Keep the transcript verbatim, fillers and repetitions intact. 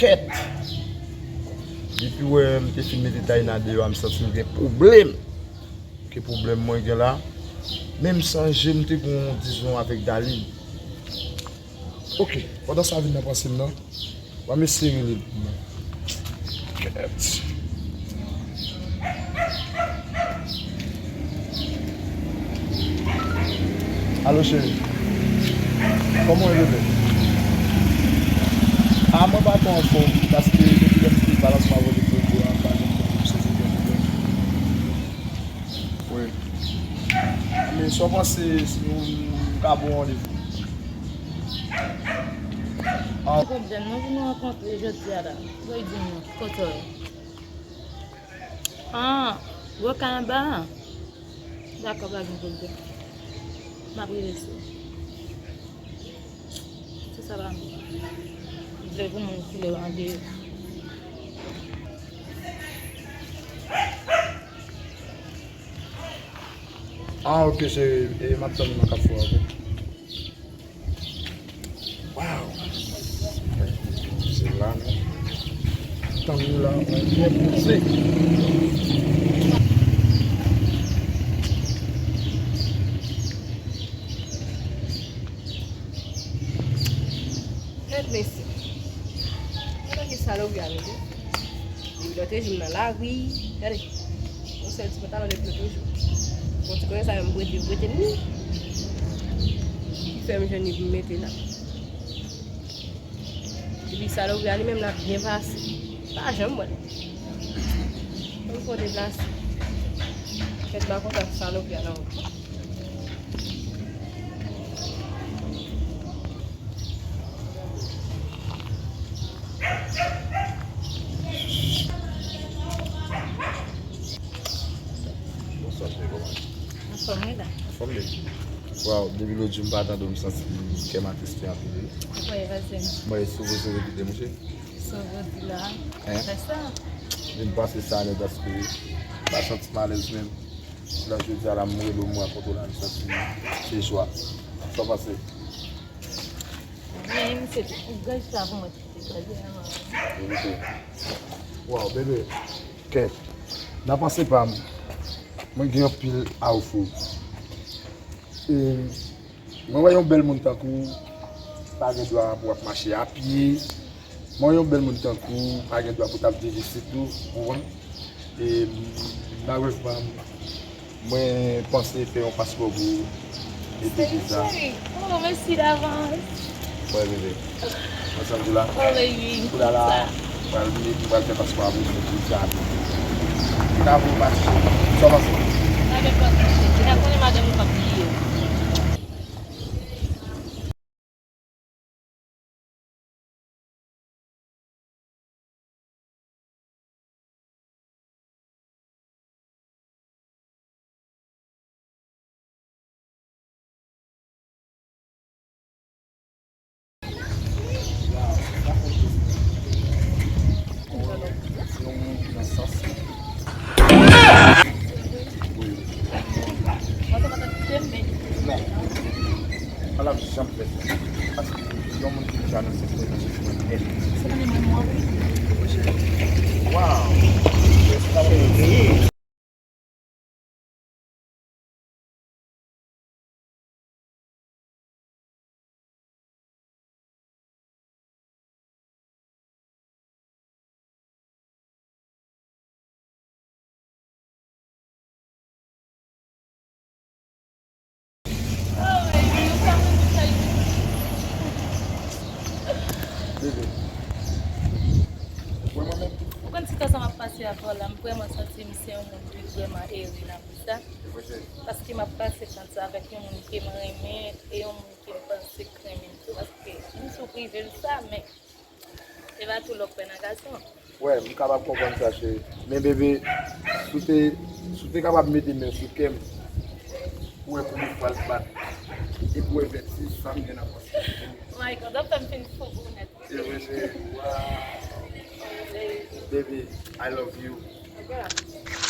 Kèt! Depi wè m te fin mete Taïna deyò a, m santi m gen pwoblèm. Ki pwoblèm mwen gen la? Menm san je m te gon dizon avèk Darline. Ok, pandan sa vin nan panse m nan, ban m eseye rele l pou mwen. Kèt. Alo cheri. Kòman w ye bebe? A, mwen pa twò anfòm paske depi lè m kite balans m a voye pou ou a, m pa janm konn m sezi gen pwoblèm. Wi. Men sa w panse si nou ka ba w randevou? An. Pwoblèm nan pou nou rankontre jodi a la. Voye di m non, kote w ye? Ah, gwo kay anba a? Dakò, pa gen pwoblèm. M ap rive sou. Se sa pa m vle pou moun file w andeyò. Ah, ok, cheri. E, m ap tann ou nan Kafou a, ok? Wow! Se la, non. Tann nou la, mwen byen poze. Gad mesye. Gade ki salopri a, mesye. Li blote jou m nan lari. Gade. Yon sèl ti pantalon li blote jou. Bon, ti konnen sa menm prete, prete m li. Li fè m jwenn li pou m mete la. Epi salopri a li menm l ap byen pase. Pa janm wè l. Fò m fè w deplase. Kèt m pa kontan salopri a nan wout. Bonswa, cheri, kòman w ye? Anfòm, wi, la. Anfòm, wi. Waw, depi lòt jou m pa tande w, m santi kè m atiste anpil, wi. Ou kwè, vwazen? Mwen, si w bezwen repete, monchè. Sa w di la? Hein? Fè sa. Vin pase sa nèt paske m pa santi m alèz menm. Jounen jodi a la, m rele w, m rakonte w la, m santi se jwa. Sa w panse? Men, misye te, gaj la pou mwen te kraze anvan. Wi, misye. Waw, bebe. Kèt. Nan panse pa m, mwen gen anpil a ofri w. E, mwen wè yon bèl moun tankou w pa gen dwa pou w ap mache a pye. Mwen wè yon bèl moun tankou w pa gen dwa pou w t ap viv isit tou, ou konprann? E, malerezman, mwen panse fè yon paspò pou ou. E depi sa. Cheri, oh, mèsi davans. Wè, bebe. Ansanm tou la. Oh, baby. Kounye a la, pral vini pou pral fè paspò a pou ou, pou sa. Li ka pou ou pati. Sa w panse? Pa gen pwoblèm, cheri. Ou ta konnen madanm ou p ap bliye w. Mwen sa pa t ap kite m, men. Men, pa l ap janm fè sa. Paske yon moun ki deja nan sektè nan jistis nèt. Se pa menm mwen, mwen, wi. Waw! Bebe. Ou wè mwen menm? Ou konn ti tan sa m ap pase avè w la, m vrèman santi m se yon moun ki vrèman ere nan vi sa. Paske m ap pase tan sa avèk yon moun ke m renmen e yon moun ke m panse k renmen m tou. Paske m sou prive l sa, men e pa tou lè w kwè nan gason. Wè, m kapab konprann sa, cheri. Men, bebe, si w te, si w te kapab mete men sou kè m, pou wè konbyen fwa l bat, e pou wè vèti sa m gen nan panse. My God, w ap fè m fin fou pou ou nèt. E vre, cheri. Wow. Baby, I love you. Ok.